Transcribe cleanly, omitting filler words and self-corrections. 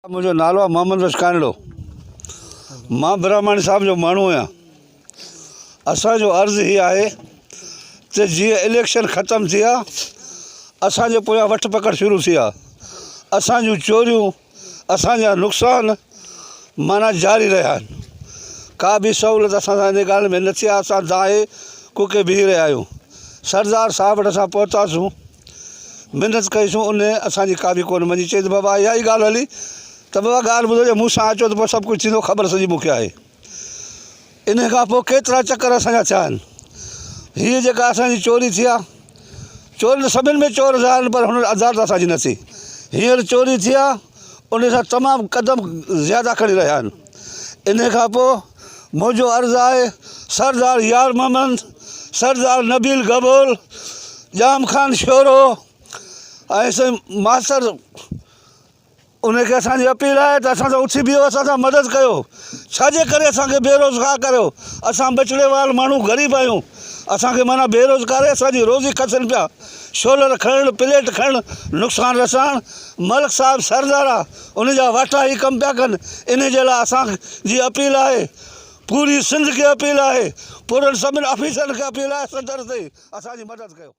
منهنجو نالو آهي محمد بخش ڪانڙو مان برهماڻي صاحب جو ماڻهو آهيان اسان جو عرض هي آهي ته جيئن اليڪشن ختم ٿي آ اسان جي پويان وٺ پڪڙ شروع ٿي آ اسان جون چوريون اسان جا نقصان معنيٰ جاري رهيا آهن ڪا به سهولت اسان سان ان ڳالهه ۾ نه ٿي آ اسان دانهين ڪوڪي بيهي رهيا آهيون سردار صاحب وٽ اسان پهتاسون منت ڪئيسون ان اسان جي ڪا به ڪونه مڃي چئي ته بابا اها ئي ڳالهه هلي ته بابا ڳالهه ٻڌو جي مون سان اچو ته پوء سڀ ڪجهه ٿيندو خبر سڄي مون کي آهي ان کان پوء ڪيترا چڪر اسان جا ٿيا آهن هيء جيڪا اسان جي چوري ٿي آهي چوري ته سڀن ۾ چور ٿيا آهن پر هن عدالت اسان جي نه ٿي هينئر چوري ٿي آهي ان سان تمام قدم زياده کڻي رهيا آهن ان کان پوء منهنجو عرض آهي سردار يار محمد سردار نبيل گبول ڄام خان شورو ۽ سائين ماستر ان کي اسان جي اپيل آهي ته اسان سان اٿي بيهو اسان سان مدد ڪيو ڇا جي ڪري اسان کي بيروزگار ڪريو اسان ٻچڙي وال ماڻهو غريب آهيون اسان کي معنيٰ بيروزگاري اسان جي روزي کسن پيا شولر کڻڻ پليٽ کڻڻ نقصان رسائڻ ملڪ صاحب سردار آ ان جا واٽا هي ڪم پيا ڪن ان جي لاء اسان جي اپيل آهي پوري سنڌ کي اپيل آهي پورن سڀن آفيسرن کي اپيل آهي صدر تائين اسان جي مدد ڪيو.